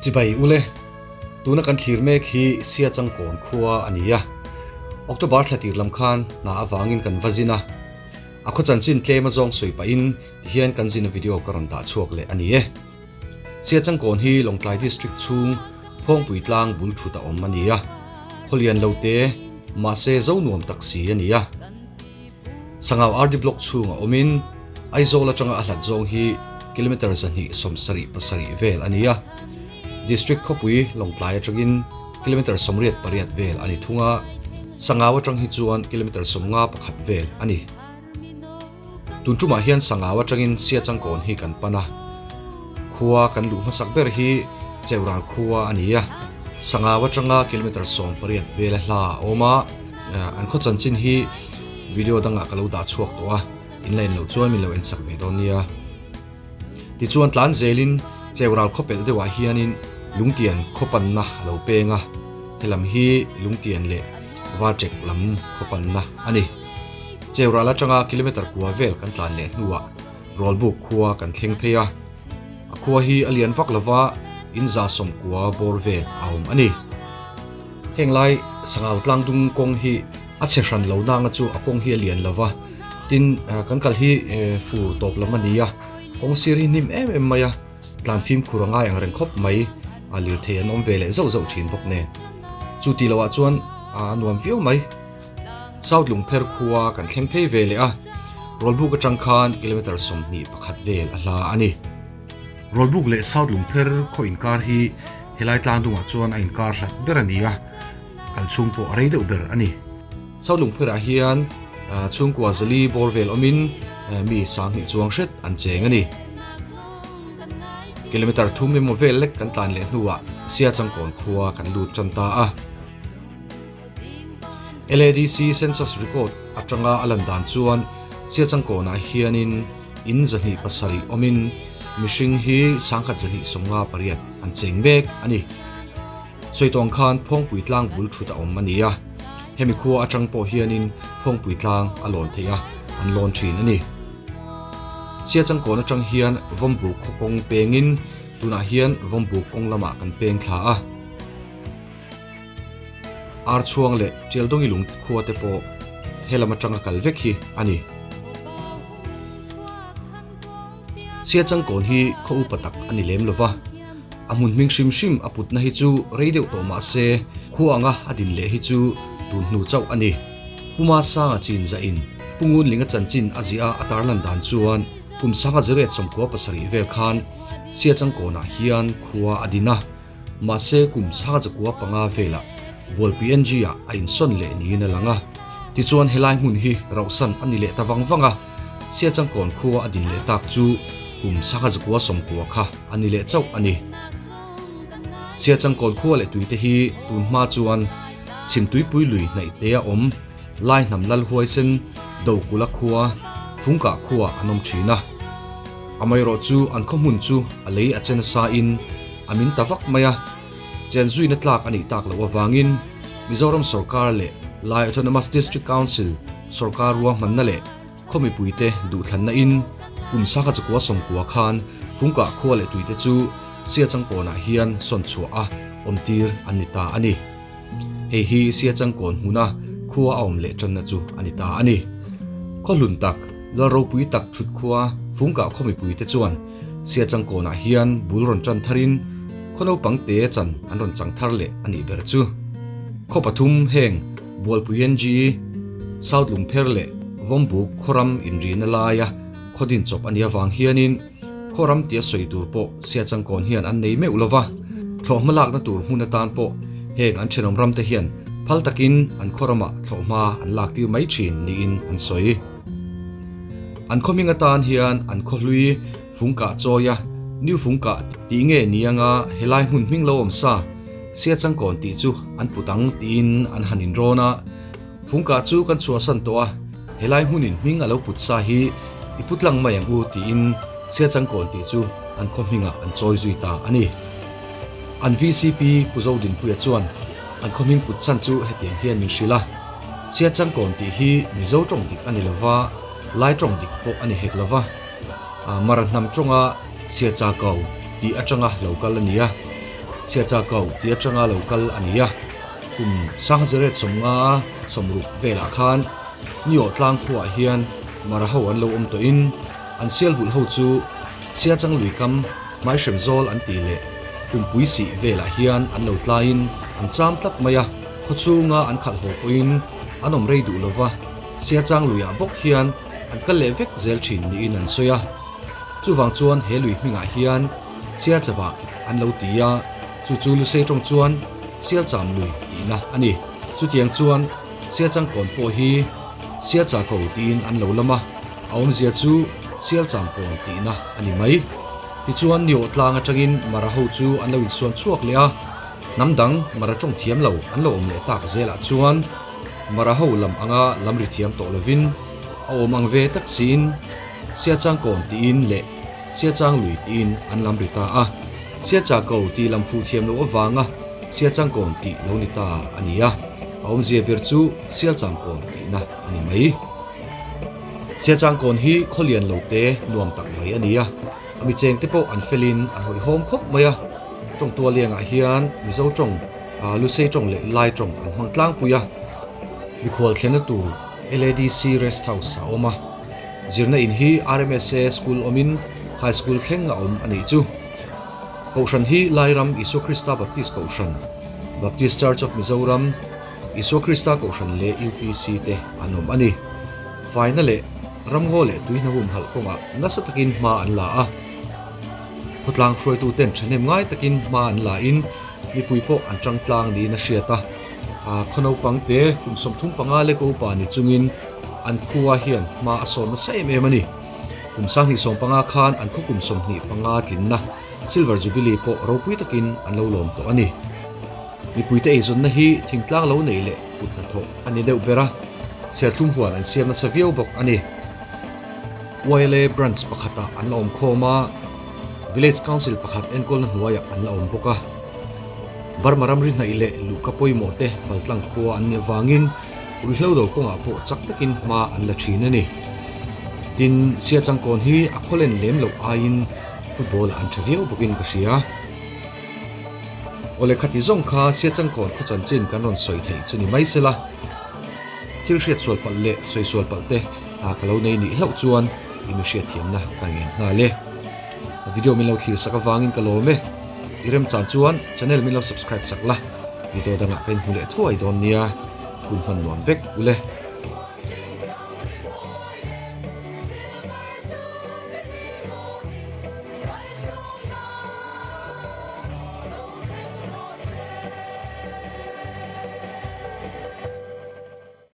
Chibai ule, tuna kan thlir mek hi Siachangkawn khua a ni a. October thla tir lam khan hna avangin kan va zin a. A khaw chanchin tlem a zawng sawi pahin tihian kan zina video ka rawn dah chhuak leh a ni e. Siachangkawn hi Lawngtlai District chhung Phawngpui tlang bul thut a awm a ni a. Khawlian lo te, mahse zo nuam tak si a ni a. Sangau RD Block chhunga awmin Aizawl atanga a hlat zawng hi kilometre 277 vel a ni a. District khawpui Lawngtlai atangin kilometre 88 vel a ni thung a, Sangau atang hi chuan kilometre 51 vel a ni. Tun tumah hian Sangau atangin Siachangkawn hi kan pan a. Khua kan luh hmasak ber hi Cheural khua a ni a. Sangau atanga kilometre 18 vela hla a awm a. An khaw chanchin hi video dangah ka lo dah chhuak tawh a, in la en loh chuan min lo en sak ve dawn nia. Tichuan tlan zelin Cheural khaw pelh deuhah hianin Lungtian khaw panna a lo peng a, helam hi Lungtian leh Varṭek lam khaw panna a ni. Cheural atanga kilometre kua vel kan tlan leh hnuah Rawlbuk khua kan thleng phei a, a khua hi a lian vak lova in 190 bawr vel a awm a ni. Heng lai Sangau tlangdung kawng hi a chhe hran lo nanga chu a kawng hi a lian lova, tin kan kal hi fur tawp lam a ni a, kawng sir hi hnim em em mai a, tlan fimkhur a ngai ang reng khawp mai, a lirthei an awm ve leh zauh zauh thin bawk nen. Chu tih loh ah chuan a nuam viau mai. South Lungpher khua kan thleng phei ve leh a, Rawlbuk atang khan kilometre 21 vel a hla a ni. Rawlbuk leh South Lungpher khaw inkar hi helai tlangdungah chuan a inkar hlat ber a ni a, kal chhung pawh a rei deuh ber a ni. South Lungpherah hian chhungkua zali bawr vel awmin mi 2000 chuang hret an cheng a ni. Kilometre 3 emaw vel lek kan tlan leh hnuah Siachangkawn khua kan lut tan ta a. LADC Census Record atanga a lan dan chuan Siachangkawnah hianin in 207 awmin mihring hi 1258 an cheng mek a ni. Sawitawng khan Phawngpui tlang bul thut a awm a ni a, hemi khua atang pawh hianin Phawngpui tlang a lawn theih a, an lawn thin a ni. Siachangkawn atang hian Vawmbuk khaw kawng pengin tunah hian Vawmbuk kawng lamah kan peng thla a. Archhuang leh Tialdawngi lung khua te pawh helam atanga kal vek hi a ni. Siachangkawn hi khaw upa tak a ni lem lova, a hmun hming hrim hrim a putna hi chu rei deuh tawh mah se khua anga a din leh hi chu tun hnu chauh a ni. Puma Sanga chin zahin Pu Ngunlinga chanchin a ziah a tarlan dan chuan kum 1997 vel khan Siachangkawnah hian khua a din a. Mahse kum 95 velah Bualpui NG ah a insawn leh niin a lang a. Tichuan helai hmun hi rauhsan a ni leh ta vang vang a, Siachangkawn khua a din leh tak chu kum 1990 kha a ni leh chauh a ni. Siachangkawn khua leh tuite hi tun hma chuan Chhimtuipui lui hnaih te a awm Lai hnam lal huaisen Dokula khua, Fungkah khua an awm thin a. Amaherawh chu an khaw hmun chu a lei a che nasa in a min ta vak mai a, chen zuina tlak a nih tak loh avangin Mizoram sorkar leh Lai Autonomous District Council sorkar ruahmanna leh khaw mipuite duhthlanna in kum 1990 khan Fungkah khua leh tuite chu Siachangkawnah hian sawn chhuah a awmtir an ni ta a ni. Hei hi Siachangkawn hmuna khua a awm leh tanna chu a ni ta a ni. Khaw hlun tak, lal ropui tak thut khua Fungkah khaw mipuite chuan Siachangkawnah hian bul rawn tan tharin khaw naupang te chan an rawn chang thar leh a nih ber chu. Khaw pathum heng Bualpui NG, South Lungpher leh Vawmbuk khawram inrina laia khaw din chawp a nih avang hianin Khaw ram tia sawi tur pawh Siachangkawn hian an nei meuh lova, thlawhhma lakna tur hmun atan pawh heng an thenawm ramte hian phal takin an khaw ramah thlawhhma an lak tir mai thin niin an sawi. An khaw hming atan hian an khaw hlui Fungkah chawia New Fungkah tih nge ni anga helai hmun hming lo awm sa Siachangkawn tih chu an put ang tiin an han inrawn a. Fungkah chu kan chhuahsan tawh a, helai hmunin hming a lo put sa hi i pu tlang mai ang u tiin Siachangkawn tih chu an khaw hmingah an chawi zui ta a ni. An VCP Pu Zodinpuia chuan an khaw hming put chhan chu hetiang hian min hrilh a, Siachangkawn tih hi Mizo tawng dik a ni lova, Lai tawng dik pawh a ni hek lova, Mara hnam tawnga Siachakau tih atanga lo kal a ni a. Siachakau tih atanga lo kal a ni a, kum Sanghazeret 50 60 velah khan Niawh tlang khuaah hian Mara ho an lo awm tawhin an sial vulh ho chu Siachang lui kam hmaihrem zawl an tih leh Kumpui sih velah hian an lo tlaiin an cham tlat mai a, khawchhunga an khalh haw pawhin an awm rei duh lova, Siachang luiah bawk hian an kal leh vek zel thin niin an sawi a. Chuvang chuan he lui hmingah hian Sialchavah an lo ti a, chu chu Lusei tawng chuan Sialcham lui tihna a ni. Chutiang chuan Sialchangkawn pawh hi Sialchako tiin an lo lam a, a awmzia chu Sialchamkawn tihna a ni mai. Tichuan Niawh tlang atangin Mara ho chu an lo insuam chhuak leh a, hnam dang Mara tawng thiam lo an lo awm leh tak zelah chuan Mara ho lam anga lam ri thiam tawh lovin a awm ang ve tak siin Siachangkawn tiin leh Siachang lui tiin an lam ri ta a, Siachako tih lam fuh thiam loh avanga Siachangkawn tih lo ni ta a ni a, a awmzia ber chu Sialchangkawn tihna a ni mai. Siachangkawn hi khawlian lo te nuam tak mai a ni a, a micheng te pawh an felin an hawihhawm khawp mai a, tawngtua liangah hian Mizo tawng, Lusei tawng leh Lai tawng an hmang tlangpui a, mikhual thlenna tur LADC Rest House a awm a. Zirna in hi RMSA School awmin High School thleng a awm a nih chu. Kohhran hi Lairam Isua Krista Baptist Kohhran, Baptist Church of Mizoram, Isua Krista Kohhran leh UPC te an awm a ni. Faina leh ramngaw leh tuihna humhalh kawngah nasa takin hma an la a. Khawtlang hruaituten thahnem ngai takin hma an la in mipui pawh an tang tlang niin a hriat a. Khaw naupang te kum 35 lek a upa ni chungin an khua hian hma a sawn nasa em em a ni. Kum 2015 khan an khaw kum 25 tlinna Silver Jubilee pawh ropui takin an lo lawm tawh a ni. Mipuite eizawnna hi thingtlang lo neih leh kut hnathawh a ni deuh ber a, serthlum huan an siam nasa viau bawk a ni. YLA Branch pakhatah an la awm khawm a, Village Council pakhat enkawlna hnuaiah an la awm bawk a. Burma ramri hnaih leh luhka pawimawh te paltlang khua an nih avangin ruihhlo do kawngah pawh chak takin hma an la thin a ni. Tin, Siachangkawn hi a khawlen lem loh aiin football ah an tha viau bawkin ka hria. Awle khati zawng kha Siachangkawn khaw chanchin kan rawn sawi theih chu ni mai sela, thil hriat sual palh leh sawi sual palh te ka lo nei nih hlauh chuan i mi hriatthiamna ka ngen nghal e. Video min lo thlir sak avangin ka lawm e. I remchan chuan channel min lo subscribe sak la, video dangah ka inhmu leh thuai dawn nia. Hun hman nuam vek ule.